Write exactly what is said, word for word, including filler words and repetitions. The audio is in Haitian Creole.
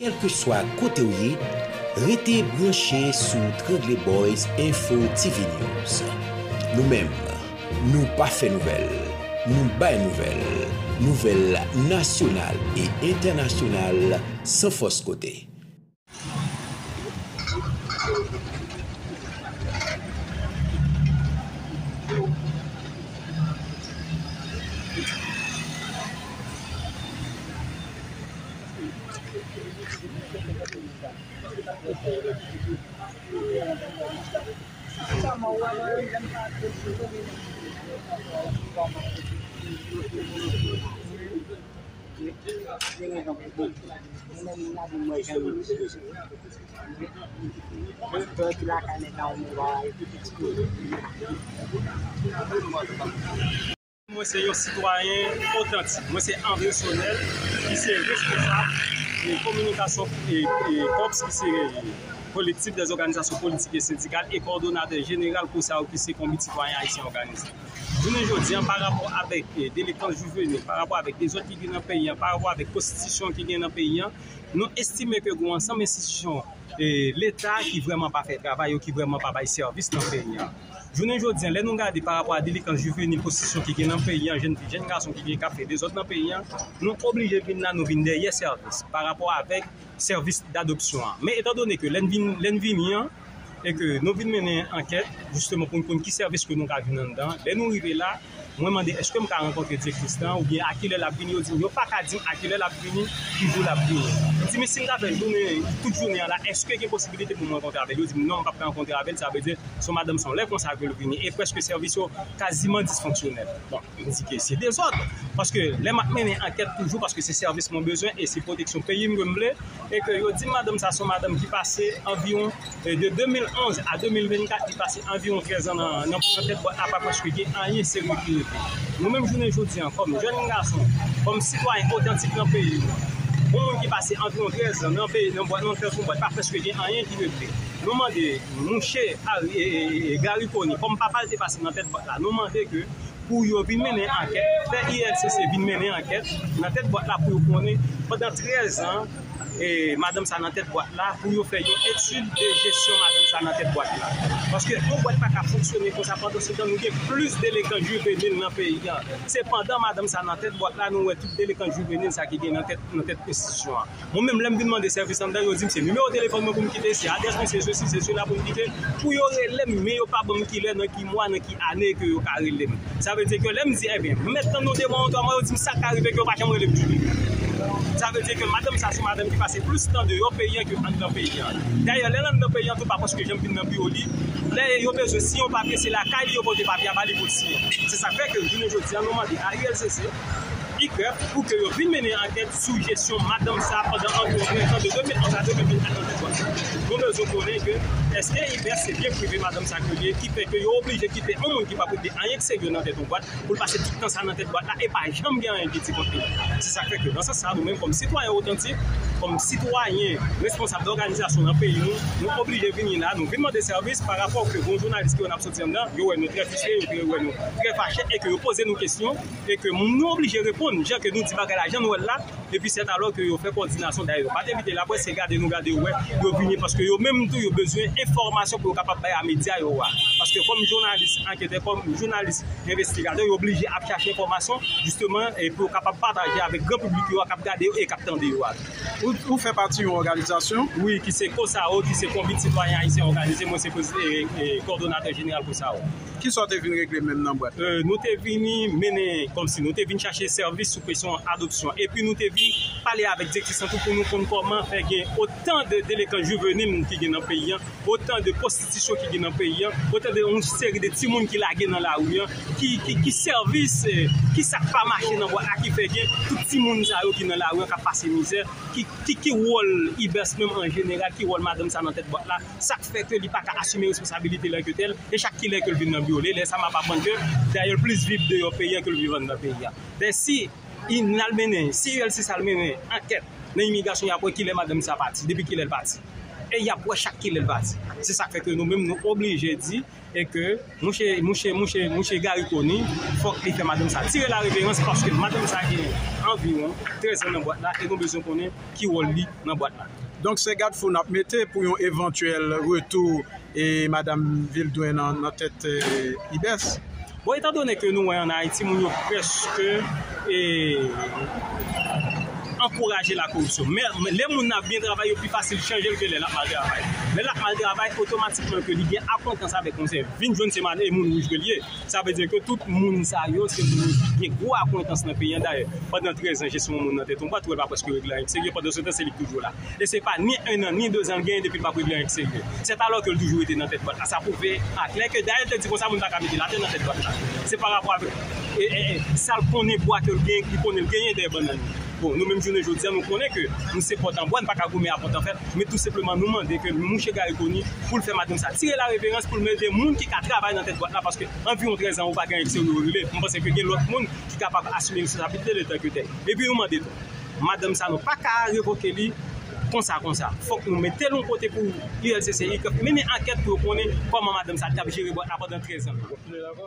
Kèlkeswa kote w ye, rete branche sou Trangle Boyz Info T V News. Nou menm, nou pa fè nouvèl, nou bay nouvèl, nouvèl nasyonal e entènasyonal san fòs kote. Mwen se yon sitwayen otantik. Mwen se André Sonel, ki se responsab de kominikasyon e, e kops, ki se Kolektif dè Òganizasyon Politik e Sendikal, e kowòdonatè jeneral COSAO, ki se Konbit Sitwayen Ayisyen Òganize. Jounen jodi a, pa rapò avèk, e, delenkan jivenil, pa rapò avèk dezòd ki gen nan peyi a, pa rapò avèk konstitisyon ki gen nan peyi a, nou estime ke gen yon ansanm enstitisyon, e, Leta ki vrèman pa fè travay yo, ki vrèman pa bay sèvis nan peyi a. Jounen jodi a, lè nou gade pa rapò a delenkan jivenil, konstitisyon ki gen nan peyi a, jèn fi, jèn gason ki gen, k ap fè dezòd nan peyi a, nou oblije vin la, nou vin dèyè sèvis pa rapò avèk sèvis dadopsyon an. Men etandone ke lè n vin, lè n vini an, e ke nou vin mennen ankèt, jisteman, pou n konn ki sèvis ke nou ka jwenn anndan. Lè nou rive la, mwen mande, èske m ka rankontre direktris lan, oubyen a kilè l ap vini? Yo di m, yo pa ka di m a kilè l ap vini, ki jou l ap vini. M di, men si m ta fè jounen, tout jounen an la, èske gen posibilite pou m rankontre avè l? Yo di m, non, m p ap ka rankontre avè l, sa vle di, se yon madanm, se yon lè konsa ke l vini, e prèske sèvis yo kaziman disfonksyonèl. Bon, m di ke se dezòd, paske lè m ap mennen ankèt toujou, paske se sèvis mwen bezwen e se pwoteksyon peyi m ke m vle, e ke yo di m madanm sa se yon madanm ki pase anviwon, e, de de mil onz a de mil vennkat, li pase anviwon trèz an nan, nan, nan tèt bwat la, pa prèske gen anyen serye ki rete. Nou menm jounen jodi a, kòm jèn gason, kòm sitwayen otantik nan peyi nou, yon moun ki pase anviwon trèz an nan peyi, nan bwat, nan tèt yon bwat, pa prèske gen anyen ki rete. Nou mande mouche Harry, e, e, e, Garry Conille, kòm papa l te pase nan tèt bwat la, nou mande ke pou yo vin mennen ankèt, fè I L C C vin mennen ankèt nan tèt bwat la pou yo konnen pandan trèz an, e, madanm sa nan tèt bwat la, pou yo fè yon etid de jesyon madanm sa nan tèt bwat la. Paske yon bwat pa ka fonksyone konsa, pandan se tan nou gen plis delenkan jivenil nan peyi a. Se pandan madanm sa nan tèt bwat la, nou wè tout delenkan jivenil sa ki gen nan tèt, nan tèt enstitisyon an. Mwen menm, lè m vin mande sèvis anndan, yo di m se nimewo telefòn mwen pou m kite, se adrès mwen, se sesi, se sela pou m kite, pou yo rele m, men yo pa ban m kilè, nan ki mwa, nan ki ane ke yo ka rele m. Sa vle di ke lè m di, ebyen, m mèt tann nou de mwa, yon twa mwa, yo di m sa ka rive ke yo pa janm rele m ditou. Sa vle di ke madanm sa se yon madanm ki pase plis tan deyò peyi an ke anndan peyi an. Dayè, lè l anndan peyi an tou, pa paske janm vin nan biwo li, lè yo bezwen siyen yon papye, se lakay li yo pote papye a ba li pou l siyen. Se sa k fè ke jounen jodi a, nou mande a I L C C, I G F, pou ke yo vin mennen ankèt sou jesyon madanm sa pandan anviwon trèz an, de de mil onz a de mil vennkat, nan tèt bwat la. Nou bezwen konnen ke èske I G F se byen prive madanm sa ke l ye, ki fè ke yo oblije kite yon moun ki p ap regle anyen k serye nan tèt yon bwat pou l pase tout tan sa nan tèt bwat la e pa janm gen anyen ki di kont li. Se sa k fè ke nan sans sa, nou menm kòm sitwayen otantik, kòm sitwayen responsab dòganizasyon nan peyi nou, nou oblije vini la, nou vin mande sèvis pa rapò ke gon jounalis ki wè n ap soti anndan, yo wè nou trè fristre, yo wè nou trè fache e ke yo poze nou kesyon. E ke nou oblije reponn, jan ke nou di bagay la, jan nou wè l la, epi sèt alò ke yo fè kowòdinasyon, dayè yo pa t envite laprès, se gade nou gade yo wè, yo vini paske yo menm tou yo bezwen enfòmasyon pou yo kapab bay a medya yo a. Paske kòm jounalis anketè, kòm jounalis envestigatè, yo oblije ap chache enfòmasyon, jisteman, e pou yo kapab pataje avèk gran piblik yo a k ap gade yo e k ap tande yo a. Ou, ou fè pati yon òganizasyon? Wi, ki se COSAO, ki se Konbit Sitwayen Ayisyen Òganize, mwen se prezi-, e, e, kowòdonatè jeneral COSAO. Kisa w te vin regle menm nan bwat? E, nou te vini mennen, kòmsi nou te vin chache sèvis sou kesyon adopsyon. Epi nou te vin pale avèk direktris lan tou pou nou konn kòman fè gen otan de delenkan jivenil ki gen nan peyi a, otan de pwostitisyon ki gen nan peyi a, otan de yon seri de timoun ki lage nan lari a, ki, ki, ki sèvis, e, kisa k pa mache nan bwat la ki fè gen tout timoun sa yo ki nan lari a k ap pase mizè, ki, ki, ki wòl I G F menm an jeneral, ki wòl madanm sa nan tèt bwat la, sa k fè ke li pa ka asime responsabilite l anketè l, e chak kilè ke l vin nan biwo li, lè sa m ap aprann ke dayè l plis viv deyò peyi a ke l viv anndan peyi a. Dayè si I N al mennen, si I L C C al mennen ankèt nan imigrasyon, y ap wè kilè madanm sa pati, depi kilè l pati. E y ap wè chak kilè l pati. Se sa k fè ke nou menm nou oblije di e ke mouche, mouche, mouche, mouche Garry Conille, fòk li fè madanm sa tire la reverans, paske madanm sa gen anviwon trèz an nan bwat la e nou bezwen konnen ki wòl li nan bwat la. Donk se gad fou n ap mete pou yon evantyèl retou e madanm Vildren nan, nan tèt e, Ibès. Bon, etan done ke nou wè ann Ayiti, moun yo prèske e, ankouraje la koripsyon. Men, men lè moun nan ap byen travay, yo pi fasil chanje l ke lè l ap mal travay. Lè l ap mal travay, otomatikman ke li gen akwentans avèk yon seri, vin jwenn se moun wouj ke l ye. Sa vle di ke tout moun sa yo, se moun ki gen gwo akwentans nan peyi an. Dayè, pandan trèz an, jesyon yon moun nan tèt yon bwat, ou wè l pa prèske regle anyen k serye, pandan se tan, se li k toujou la. E se pa ni en an, ni de zan l genyen depi l p ap regle anyen k serye. Sèt alò ke l toujou rete nan tèt bwat la. Sa pwouve aklè ke dayè l te di konsa, moun pa ka mete latè nan tèt bwat la. Se pa rapò avèk e, e, e, sa l konnen bwa ke l genyen, li konnen l genyen dèyè bannann li. Bon, nou menm jounen jodi a, nou konnen ke nou se pòt an bwa, nou pa ka goumen a pòt an fè, men tou senpleman nou mande ke mouche Garry Conille pou l fè madanm sa tire la reverans, pou l mete moun ki ka travay nan tèt bwat la, paske anviwon trèz an ou pa gen anyen k serye ou regle. Mwen panse ke gen lòt moun ki kapab asime responsabilite l antanke tèl. Epi nou mande tou, madanm sa nou pa ka revoke li konsa konsa. Fòk nou mete l yon kote pou U L C C, I K F, mennen ankèt pou yo konnen kòman madanm sa t ap jere bwat la pandan trèz an. Ou dakò?